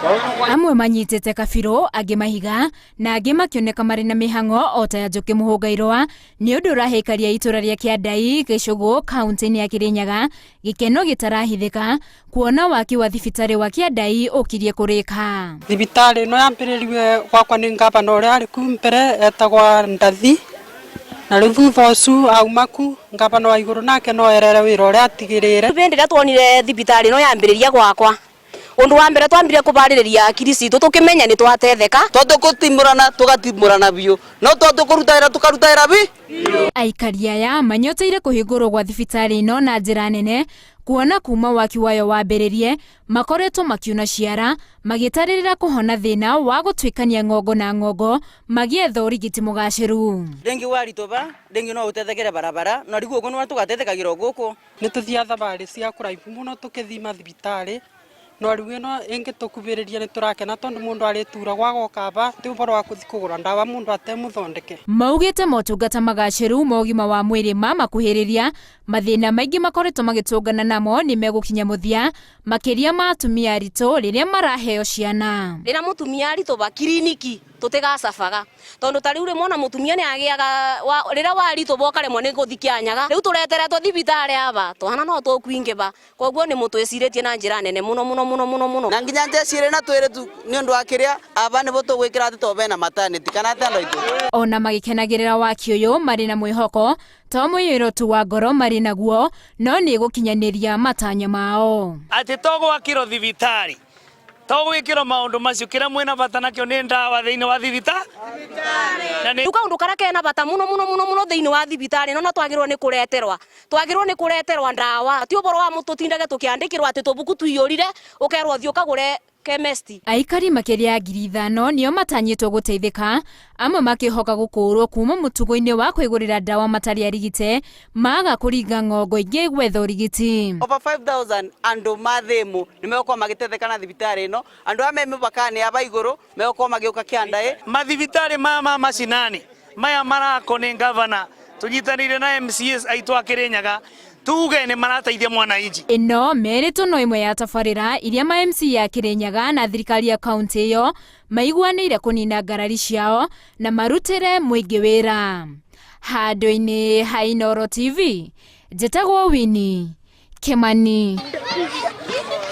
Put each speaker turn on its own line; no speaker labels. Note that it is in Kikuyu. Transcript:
Amwe manyitĩte kabirũ, angĩ mahiga, na angĩ makĩoneka marĩ na mĩhang'o o ta ya Njũkĩ Mũhũngairũa nĩ ũndũ ũrahe aikari a itũra rĩa Kĩandai, Gĩcũgũ, kaunti-inĩ ya Kĩrĩnyaga gĩkeno gĩtarahithĩka kuona waki wa thibitarĩ wa Kĩandai ũkirie kũrĩka.
Thibitarĩ ĩno yambĩrĩriwe gwakwa nĩ ngavana ũrĩa arĩ ku mbere etagwa Ndathi, na rĩu thutha ũcio auma ku ngavana wa igũrũ nake no erere wĩra ũrĩa atigĩrĩre.
Hĩndĩ ĩrĩa twonire thibitarĩ ĩno yambĩrĩria gwakwa, ũndũ wa mbere twambire kũbarĩrĩria akiri citũ tũkĩmenya nĩ twatetheka.
To tũkũtimũrana tũgatimũrana biũ, no to tũkũruta wĩra tũkaruta wĩra bi.
Aikari aya manyoteire kũhingũrwo gwa thibitarĩ ĩno na njĩra nene kuona kuma waki wayo wambĩrĩrie makoretwo makiuna ciara magĩtarĩrĩra kũhona thĩna wa gũtuĩkania ng'ongo na ng'ongo magĩetha ũrigiti mũgacĩru.
Rĩngĩ waritũba, rĩngĩ no ũtethekere barabara, na rĩu ũguo nĩguo tũgatethekagĩra o gũkũ.
Nĩ tũthiaga thabarĩ cia kũraihu mũno tũkĩthiĩ mathibitarĩ, no rĩu ĩno ĩngĩtũkuhĩrĩria nĩ tũrakena tondũ mũndũ arĩturagwo agoka aba, ti ũhoro wa gũthiĩ kũgũra ndawa mũndũ atemũthondeke.
Maugĩte motungata magacĩru ma ũgima wa mwĩrĩ mamakuhĩrĩria, mathĩna maingĩ makoretwo magĩtũngana namo nĩ megũkinya mũthia, makĩria ma atumia aritũ rĩrĩa maraheo ciana.
Rĩrĩa mũtumia aritũba kiriniki tũtigacabaga tondũ ta rĩu rĩmwe ona mũtumia nĩ agĩaga rĩrĩa waritũba ũkaremwo nĩ gũthiĩ kĩanyaga, rĩu tũreteretwo thibitarĩ aba twana no tũkuingĩba, koguo nĩ mũtwĩcirĩtie na njĩra nene mũno mũno mũno mũno mũno.
Na nginya njeci ĩrĩ na twĩrĩ tu nĩ ũndũ wa kĩrĩa aba nĩbo tũgwĩkĩra atĩ to bena maternity kana atĩ andũ aitũ.
Ona magĩkenagĩrĩra waki ũyũ marĩ na mwĩhoko to mũiyũro tu wa ngoro marĩ naguo no nĩ gũkinyanĩria matanya mao.
Atĩ to gwakĩrwo thibitarĩ, to gwĩkĩrwo maũndũ macio, kĩrĩa mwĩna bata nakĩo nĩ ndawa thĩinĩ wa thibitarĩ.
Rĩu kaũndũ karĩa kena bata mũno mũno mũno mũno thĩinĩ wa thibitarĩ ĩno na twagĩrĩirwo nĩ kũreterwa, twagĩrĩirwo nĩ kũreterwa ndawa, ti ũhoro wa tũtindage tũkĩandĩkĩrwo atĩ tũbuku tũiyũrire ũkerwo thiĩ ũkagũre chemist.
Aikari makĩria ya 5,000 nĩo matanyĩtwo gũteithĩka, amwe makĩhoka gũkũũrwo kuma mũtugo-inĩ wa kwĩgũrĩra ndawa matarĩ arigite maga kũringa ng'ongo ingĩ gwetha ũrigiti.
Over 5000 andũ ma thĩmũ nĩ megũkorwo magĩtetheka na thibitarĩ ĩno, andũ aya me mĩbaka-inĩ ya ba igũrũ megũkorwo magĩũka kĩanda-ĩ.
Mathibitarĩ maya ma macinani maya marakwo nĩ ngavana tũnyitanĩire na MCAs aitũ a Kĩrĩnyaga tuge nĩ marateithia mwananchi.
Ĩno merĩtwo no ĩmwe ya tabarĩra iria ma MCA a Kĩrĩnyaga na thirikari ya kaunti ĩyo maiguanĩire kũnina ngarari ciao na marutĩre mũingĩ wĩra. Handũ-inĩ ha Inooro TV, njĩtagwo Winnie Kĩmani.